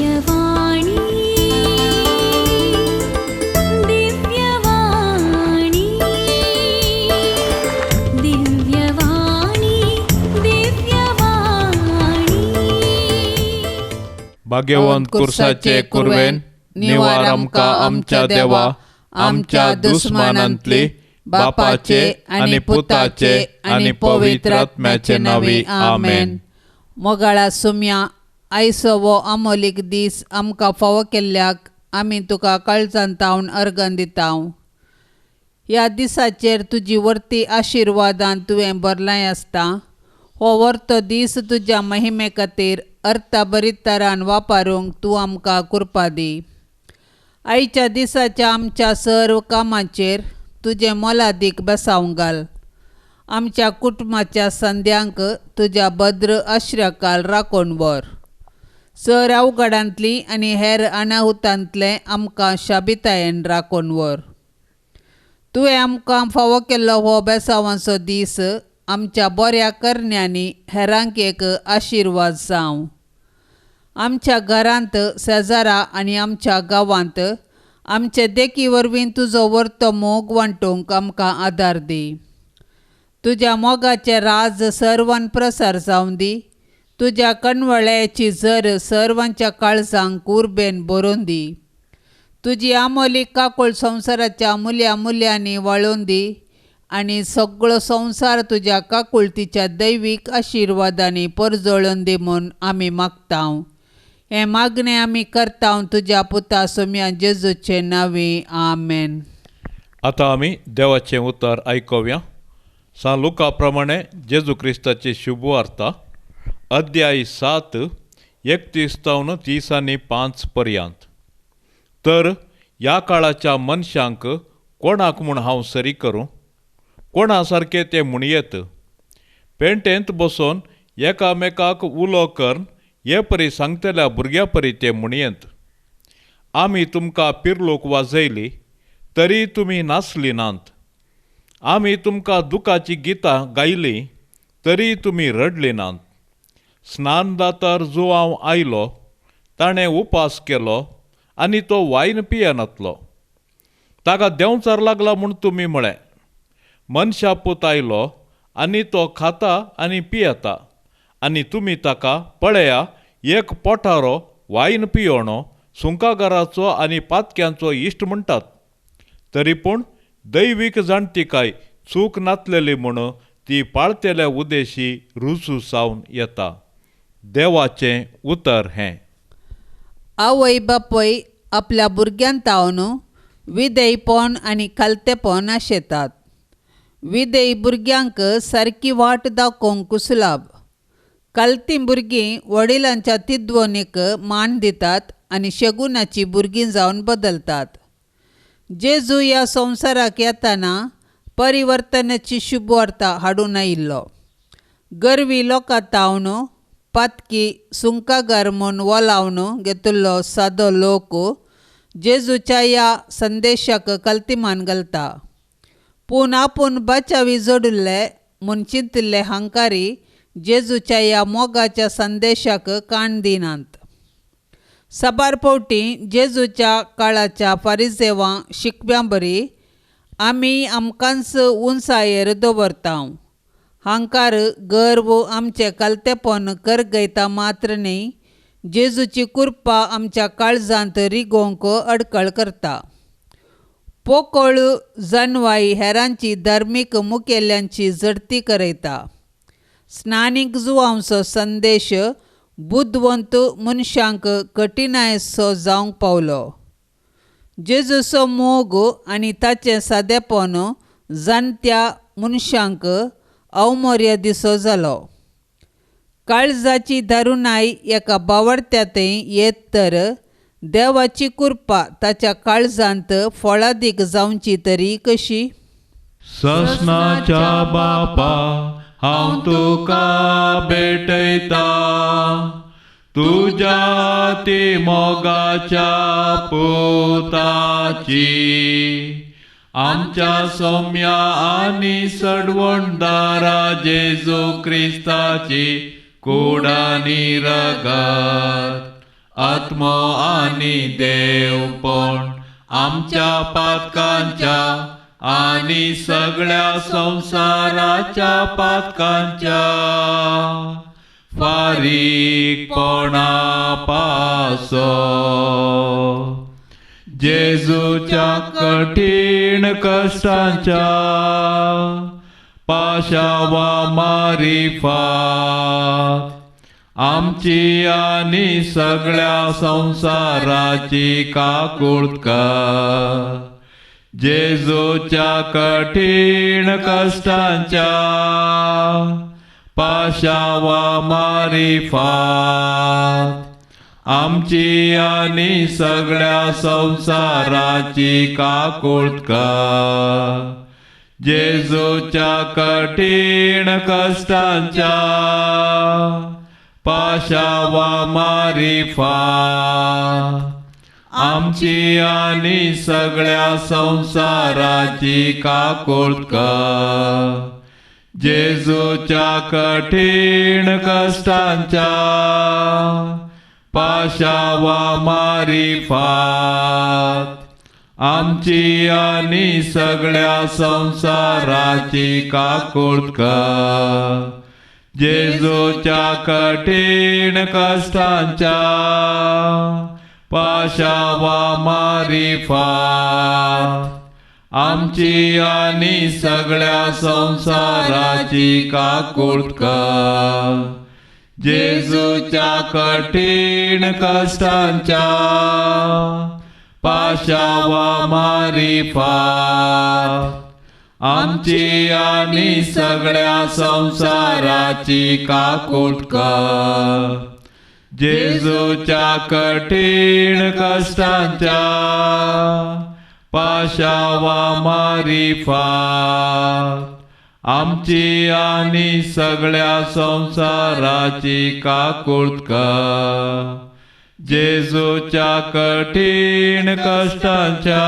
दिव्यवाणी दिव्यवाणी दिव्यवाणी दिव्यवाणी. भाग्यवंत कुर्साचे कुरवेन निवार आमकां आमच्या देवा आमच्या दुस्मानांतली बापाचे आनी पुताचे आनी पवित्र आत्म्याचे नांवी आमेन. मोगाळा सुम्या, आयचो हो अमोलीक दीस आमकां फावो केल्ल्याक आमी तुका काळजान तावन अर्गण दिता. ह्या दिसाचेर तुजी वर्ती आशिर्वादान तुवें भरलाय आसता. हो वर्तो दीस तुज्या महिमे खातीर अर्थाभरीत तरान वापरूंक तूं आमकां कृपा दी. आयच्या दिसाच्या आमच्या सर्व कामाचेर तुजें मोलादीक बेसावंक घाल. आमच्या कुटुंबाच्या संद्यांक तुज्या भद्र आश्रयाकाल राखून व्हर. सर अवघडांतली आनी हेर अनाहुतांतलें आमकां शाबितायेन राखून व्हर. तुवें आमकां फावो केल्लो हो बेसावांचो दीस आमच्या बऱ्या करण्यांनी हेरांक एक आशिर्वाद जावं. आमच्या घरांत, शेजारा आनी आमच्या गांवांत आमचे देखी वरवीं तुजो वर्तो मोग वांटूंक आमकां आदार दी. तुज्या मोगाचें राज सर्वान प्रसार जावं दी. तुज्या कणवळ्याची झर सर्वांच्या काळजांक उर्बेन भरून दी. तुजी आमोली काकूळ संवसाराच्या मुल्या मुल्यांनी वाळोवन दी आनी सगळो संवसार तुज्या काकुळतीच्या दैवीक आशिर्वादांनी परजळून दी म्हूण आमी मागता. हें मागणें आमी करता तुज्या पुता सोम्या जेजूचे नांवी, आमेन. आतां आमी देवाचें उतर आयकुया. सान लुका प्रमाणे जेजू क्रिस्ताची शुभवार्ता अध्याय 7 31 तावन 35 पर्यंत. तर ह्या काळाच्या मनशांक कोणाक म्हूण हांव सरी करूं, कोणा सारकें तें म्हणयेत. पेंटेंत बसून एकामेकाक उलो करून हे परी सांगतल्या भुरग्या परी ते म्हणयेत, आमी तुमकां पिरलोक वाजयली तरी तुमी नाचली नात, आमी तुमकां दुखाची गितां गायलीं तरी तुमी रडली नात. स्नानदातार जुवांव आयलो, ताणें उपास केलो आनी तो वायन पियेनातलो, ताका देंवचार लागला म्हूण तुमी म्हळें. मनशा पूत आयलो आनी तो खाता आनी पियेता आनी तुमी ताका पळया एक पोठारो वायन पियोणो सुंकागाराचो आनी पातक्यांचो इश्ट म्हणटात. तरी पूण दैवीक जाणतिकाय चूक नातलेली म्हूण ती पाळतेल्या उदेशी रुजू जावन येता. देवाचें उतर हें. आवय बापूय आपल्या भुरग्यां तावन विदेयपण आनी खालतेपण आशेतात. विदेय भुरग्यांक सारकी वाट दाखोवंक कुसलाब. कालतीं भुरगीं वडिलांच्या तिद्वनीक मान दितात आनी शगुनाची भुरगीं जावन बदलतात. जेजू ह्या संवसाराक येताना परिवर्तनाची शुभवार्ता हाडून आयिल्लो. गर्वी लोकां तावन पातकी सुंकागार म्हूण वलावन घेतिल्लो सादो लोक जेजूच्या ह्या संदेशाक कल्तिमान घालता. पूण आपूण बचावी जोडिल्ले म्हूण चिंतिल्ले हंकारी जेजूच्या ह्या मोगाच्या संदेशाक कान दिनात. साबार फावटी जेजूच्या काळाच्या फारिजेवां शिकप्यां बरी आमी आमकांच उंचायेर दवरता. हांकार गर्व आमचें कालतेपण करगयता मात्र न्ही, जेजूची कृपा आमच्या काळजांत रिगोवंक अडकळ करता. पोकळ जनवाई हेरांची धार्मीक मुखेल्यांची झडती करयता. स्नानीक जुवांचो संदेश बुदवंत मनशांक कठिणायसो जावंक पावलो. जेजूचो मोग आनी ताचें सादेपण जाणत्या मनशांक अवमर्यादिसो जालो. काळजाची दारुणाय एका बावडत्या थंय येत तर देवाची कृपा ताच्या काळजांत फळादीक जावची तरी कशी. ससनाच्या बापा हांव तुका भेटयता, तुज्या ती मोगाच्या पुताची, आमच्या सौम्या आनी सडवणदारा जेजू क्रिस्ताची कूड आनी रगत आत्मो आनी देवपण आमच्या पातकांच्या आनी सगळ्या संवसाराच्या पातकांच्या फारीकपणा पासो। जेजूच्या कठीण कश्टांच्या पाशावा मारिफात आमची आनी सगळ्या संवसाराची काकूळट कर। जेजूच्या कठीण कश्टांच्या पाशावा मारिफात आमची आनी सगळ्या संवसाराची काकूळट कर। जेजूच्या कठीण कश्टांच्या पाशावा मारिफात आमची आनी सगळ्या संवसाराची काकूळट कर। जेजूच्या कठीण कश्टांच्या पाशावा मारिफात आमची आनी सगळ्या संवसाराची काकूळट कर। जेजूच्या कठीण कश्टांच्या पाशावा मारिफात आमची आनी सगळ्या संवसाराची काकूळट कर। जेजूच्या कठीण कश्टांच्या पाशावा मारिफात आमची आनी सगळ्या संवसाराची काकूळट कर। जेजूच्या कठीण कश्टांच्या पाशावा मारिफात आमची आनी सगळ्या संवसाराची काकूळट कर। जेजूच्या कठीण कश्टांच्या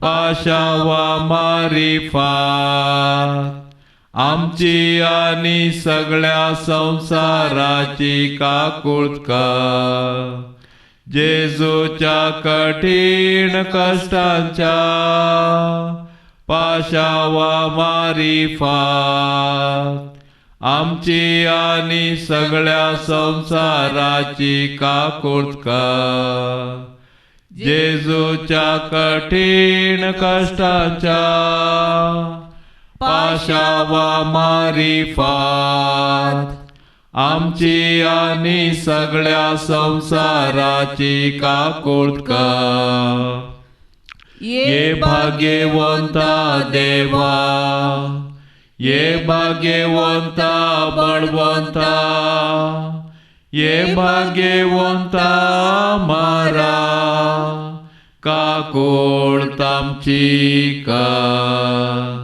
पाशावा मारिफात आमची आनी सगळ्या संवसाराची काकूळट कर। जेजूच्या कठीण कश्टांच्या पाशावा मारिफात आमची आनी सगळ्या संवसाराची काकूळट कर। जेजूच्या कठीण कश्टांच्या पाशावा मारिफात आमची आनी सगळ्या संवसाराची काकूळट कर। ये भाग्यवंता देवा, ये भाग्यवंता बळवंता, ये भाग्यवंता मारा काकूळट आमची कर।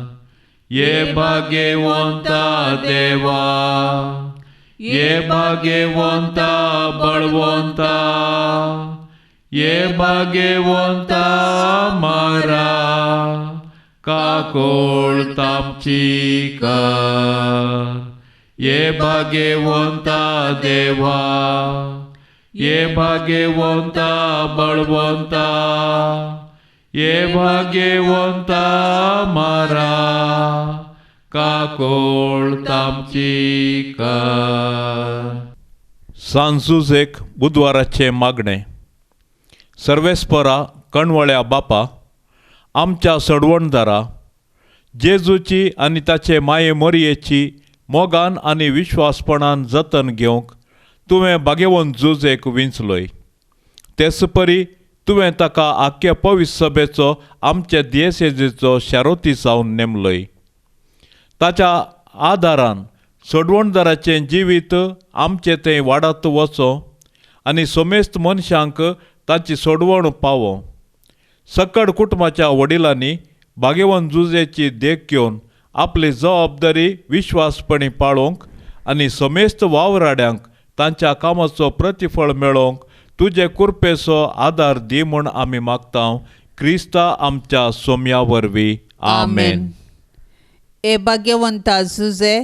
ये भाग्यवंता देवा, ये भाग्यवंता बळवंता, ये भाग्यवंता मारा काकूळट आमची कर। ये भाग्यवंता देवा, ये भाग्यवंता बळवंता, ये भाग्यवंता मारा काकूळट आमची कर। सांजुजेक बुधवाराचें मागणें। सर्वेस्परा कणवळ्या बापा, आमच्या सडवणदारा जेजूची आनी ताचे माये मोरयेची मोगान आनी विश्वासपणान जतन घेवंक तुवें भाग्यवंत जुजेक विंचलोय। तेच परी तुवें ताका आख्या पवित्र सभेचो आमचे दियेसेजीचो शारोती जावन नेमलोय। ताच्या आदारान सोडवणदाराचें जिवीत आमचें तें वाडत वचो आनी समेस्त मनशांक ताची सोडवण पावो। सकड कुटुंबाच्या वडिलांनी भाग्यवंत जुजेची देख घेवन आपली जबाबदारी विश्वासपणी पाळोवंक आनी समेस्त वावराड्यांक तांच्या कामाचो प्रतिफळ मेळोवंक तुजे कृपेचो आदार दी म्हूण आमी मागता क्रिस्ता आमच्या सोम्या वरवीं, आमेन। ए भाग्यवंता जुजे,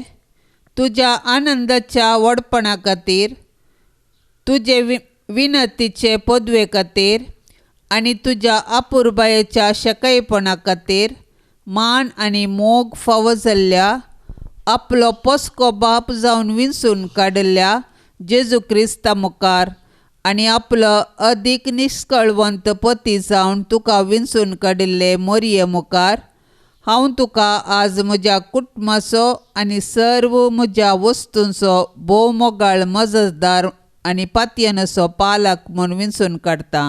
तुज्या आनंदाच्या व्हडपणा खातीर तुजे विनंतीचे पदवे खातीर आनी तुज्या अपुरबायेच्या शकयपणा खातीर मान आनी मोग फावो जाल्ल्या आपलो पोसको बाप जावन विंचून काडिल्ल्या जेजू क्रिस्ता मुखार आनी आपलो अदीक निश्कळवंत पती जावन तुका विंचून काडिल्ले मोरये मुखार हांव तुका आज म्हज्या कुटुंबाचो आनी सर्व म्हज्या वस्तूंचो भोव मोगाळ मजतदार आनी पातयेनसो पालक म्हूण विंचून काडटा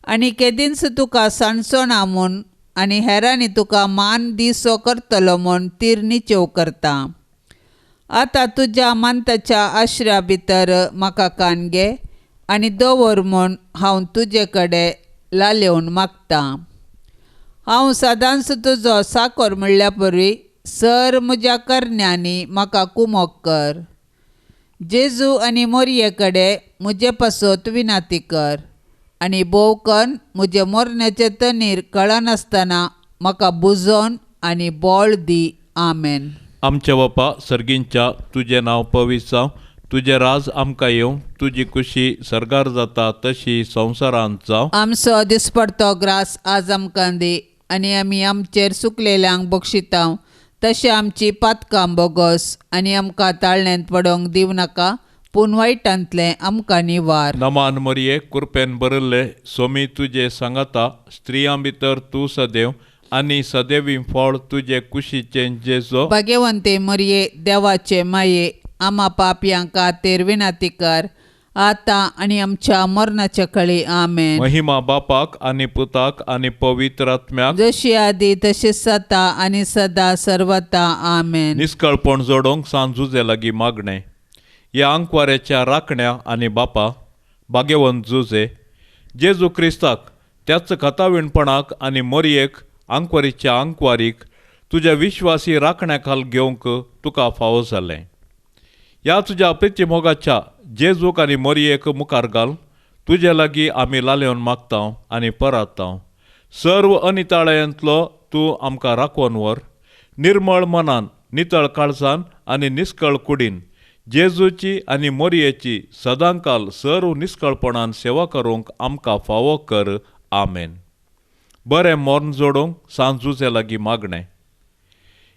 आनी केदींच तुका सांडचो म्हूण आनी हेरांनी तुका मान दिसो करतलो म्हूण तीर निचेव करता. आतां तुज्या मानताच्या आश्र्या भितर म्हाका कान घे आनी दवर म्हूण हांव तुजे कडेन लालेवन मागतां. हांव सदांच तुजो साकोर म्हणल्या परी सर म्हज्या करण्यांनी म्हाका कुमोक कर. जेजू आनी मोरये कडेन म्हजे पासत विनाती कर आनी भोव कन्न म्हजे मोरण्याचे तनीर कळनासतना म्हाका बुजोवन आनी बळ दी. आमेन. आमच्या बापा सर्गींच्या, तुजें नांव पवित्र जावं, तुजें राज आमकां येवं, तुजी खुशी सर्गार जाता तशी संवसारांत जावं. आमचो दिसपडतो ग्रास आज आमकां दी आनी आमी आमचेर सुकलेल्यांक बक्षितां तशें आमची पातकां बोगस आनी आमकां ताळण्यांत पडोवंक दिवं नाका, पूण वायटांतलें आमकां निवार. नमान मरिये, कृपेन भरिल्ले, सोमी तुजे सांगाता, स्त्रियां भितर तूं सदैव आनी सदैवी फळ तुजे कुशीचें जेजो. भाग्यवंते मरिये, देवाचे माये, आमा पापयां खातीर विनंती कर आतां आनी आमच्या मरणाच्या कळी. आमेन. महिमा बापाक आनी पुताक आनी पवित्र आत्म्याक, जशी आदी तशी सता आनी सदा सर्वता. आमेन. निस्कळपण जोडोवंक सांज जुजे लागीं मागणें. ह्या आंकवाऱ्याच्या राखण्या आनी बापा भाग्यवंत जुजे, जेजू क्रिस्ताक त्याच कथाविणपणाक आनी मोरयेक आंकवारीच्या आंकवारीक तुज्या विश्वासी राखण्या खाल घेवंक तुका फावो जालें. ह्या तुज्या प्रिती मोगाच्या जेजूक आनी मोरयेक मुखार घाल तुजे लागीं आमी लालेवन मागता आनी पराता. सर्व अनिताळयांतलो तूं आमकां राखोवन व्हर. निर्मळ मनान, नितळ काळजान आनी निस्कळ कुडीन जेजूची आनी मोरयेची सदांकाल सर्व निस्कळपणान सेवा करूंक आमकां फावो कर. आमेन. बरें मर्ण जोडूंक सांज जुजे लागीं मागणें.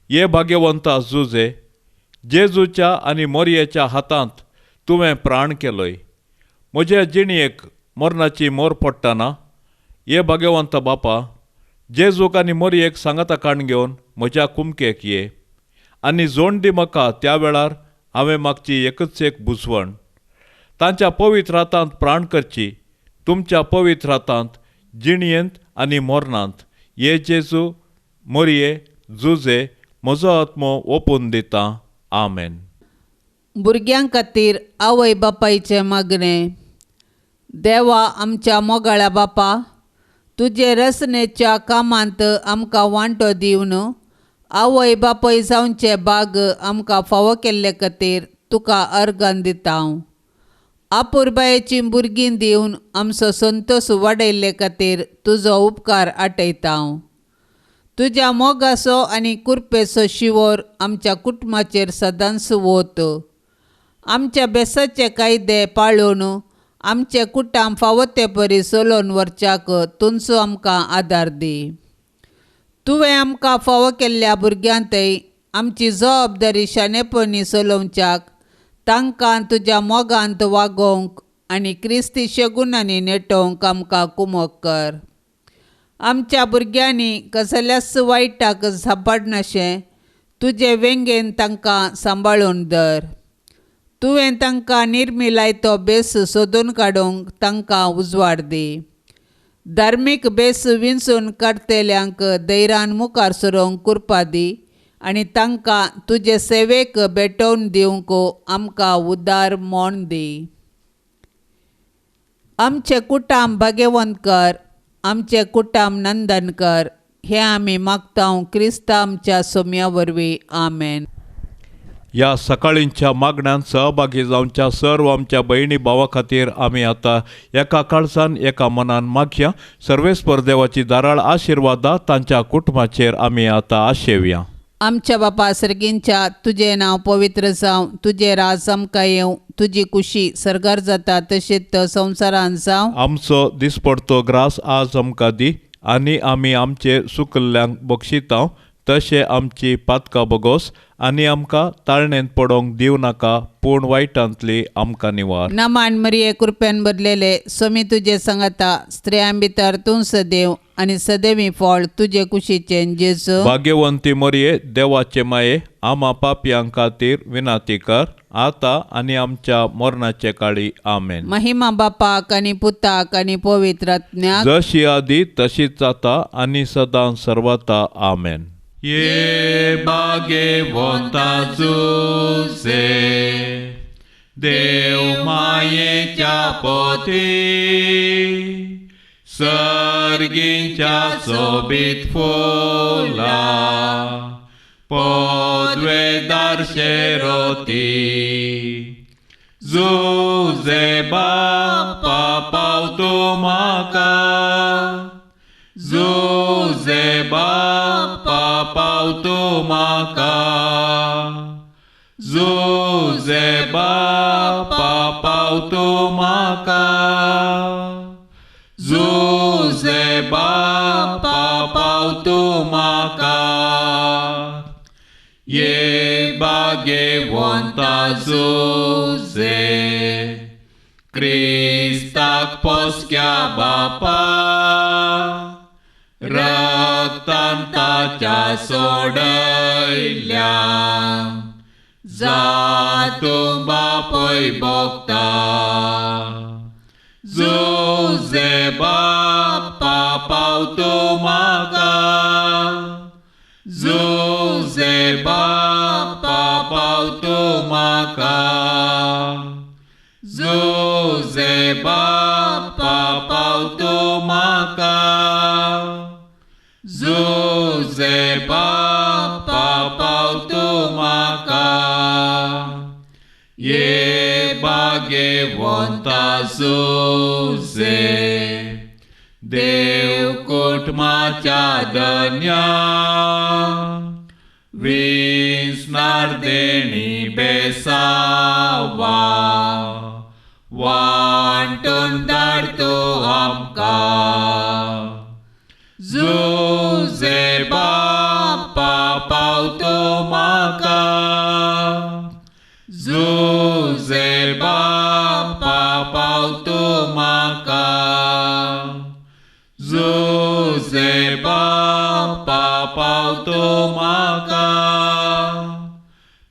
हे भाग्यवंता जुजे, जेजूच्या आनी मोरयेच्या हातांत तुवें प्राण केलोय. म्हज्या जिणयेक मरणाची मोर पडटना हे भाग्यवंता बापा, जेजूक आनी मोरयेक सांगाता काण घेवन म्हज्या कुमकेक ये आनी जोण दी म्हाका. त्या वेळार हांवें मागची एकच एक बुजवण, तांच्या पवित्र हातांत प्राण करची, तुमच्या पवित्र हातांत जिणयेंत आनी मरणांत. हे जेजू, मोरये, जुजे, म्हजो आत्मो ओपून दिता. आमेन. भुरग्यां खातीर आवय बापायचें मागणें. देवा आमच्या मोगाळ्या बापा, तुजे रचनेच्या कामांत आमकां वांटो दिवन आवय बापाय जावचे बाग आमकां फावो केल्ले खातीर तुका अर्गां दिता. आपुरबायेचीं भुरगीं दिवन आमचो संतोश वाडयल्ले खातीर तुजो उपकार आटयता. तुज्या मोगाचो आनी कृपेचो शिंवर आमच्या कुटुंबाचेर सदांच वत. आमच्या बेसाचे कायदे पाळून आमचे कुटुंब फावो ते परी चलोवन व्हरच्याक तुमचो आमकां आदार दी. तुवें आमकां फावो केल्ल्या भुरग्यांतय आमची जबाबदारी शाणेपणी चलोवच्याक, तांकां तुज्या मोगांत वागोवंक आनी क्रिस्ती शगुनांनी नेटोवंक आमकां कुमक कर. आमच्या भुरग्यांनी कसल्याच वायटाक सांपडनाशें तुजे वेंगेन तांकां सांबाळून धर. तुवें तांकां निर्मिलायतो बेस सोदून काडूंक तांकां उजवाड दी. धार्मीक बेस विंचून काडटल्यांक धैर्यान मुखार सरूंक कृपा दी आनी तांकां तुजे सेवेक भेटोवन दिवंक आमकां उदार मोन दी. आमचें कुटुंब भाग्यवंत कर, आमचें कुटुंब नंदन कर, हें आमी मागता क्रिस्ता आमच्या सोम्या वरवीं. आमेन. ह्या सकाळींच्या मागण्यांत सहभागी जावच्या सर्व आमच्या भयणी भावा खातीर आमी आतां एका काळजान एका मनान मागया. सर्वेस्पर देवाची दाराळ आशिर्वादा तांच्या कुटुंबाचेर आमी आतां आशेवया. आमच्या बापा सर्गींच्या तुजें नांव पवित्र जावं, तुजें राज आमकां येवं, तुजी कुशी सर्गार जाता तशेंच संवसारांत जावं. आमचो दिसपडतो ग्रास आज आमकां दी आनी आमी आमचे सुकल्ल्यांक बक्षितांव तशें आमची पातकां बगोस आनी आमकां ताळणेंत पडोवंक दिवं नाका पूण वायटांतली आमकां निवार. नमान मरिये कृपेन बदलेले स्वामी तुजे सांगाता, स्त्रियां भितर तूं सदैव आनी सदैवी फळ तुजे कुशीचें जेजू. भाग्यवंती मरिये देवाचे माये आमा पापयां खातीर विनाती कर आतां आनी आमच्या मरणाचे काळी. आमेन. महिमा बापाक आनी पुताक आनी पवित्र आत्म्याक, जशी आदी तशीच जाता आनी सदां सर्वता. आमेन. ये भाग्यवंता जुझे देव मायेच्या पोती सर्गींच्या सोबीत फुला पदवेदार शेरोती जुझे बापा पावतो म्हाका जुझे बापा पावतो म्हाका जुझे बापा पावतो म्हाका जुझे बापा पावतो म्हाका. ये भाग्यवंता जुझे क्रिस्ताक पोसक्या बापा रक्तान ताच्या सोडयल्या जातूं बापय भोगता जुझे बापा पावतो म्हाका जुझे बापा पावतो म्हाका जुझे बापा पावतो म्हाका जुझे बापा पावतो म्हाका. ये भाग्यवंता जुझे देव कुटुंबाच्या धन्या विसनार देणी बेसावा वांटून धाडतो आमकां जुझे बापा पावतो म्हाका जुझे बापा पावतो म्हाका जुझे बापा पावतो म्हाका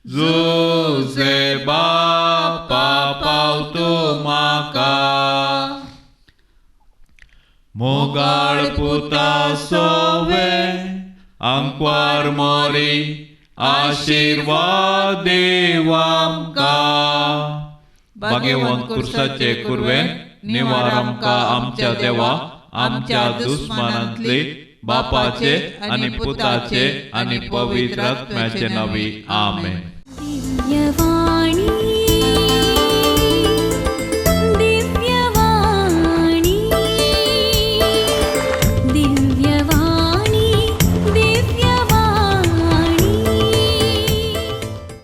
जुझे बापा पावतो म्हाका. मोगाळ पुता सोवे आंकवार मोरी आशिर्वाद देव आमकां. भाग्यवंत कुर्साचे कुरवेन निवार आमकां आमच्या देवा आमच्या दुस्मानांतली बापाचे आनी पुताचे आनी पवित्र आत्म्याचे नांवी. आमेन. दिव्यवाणी.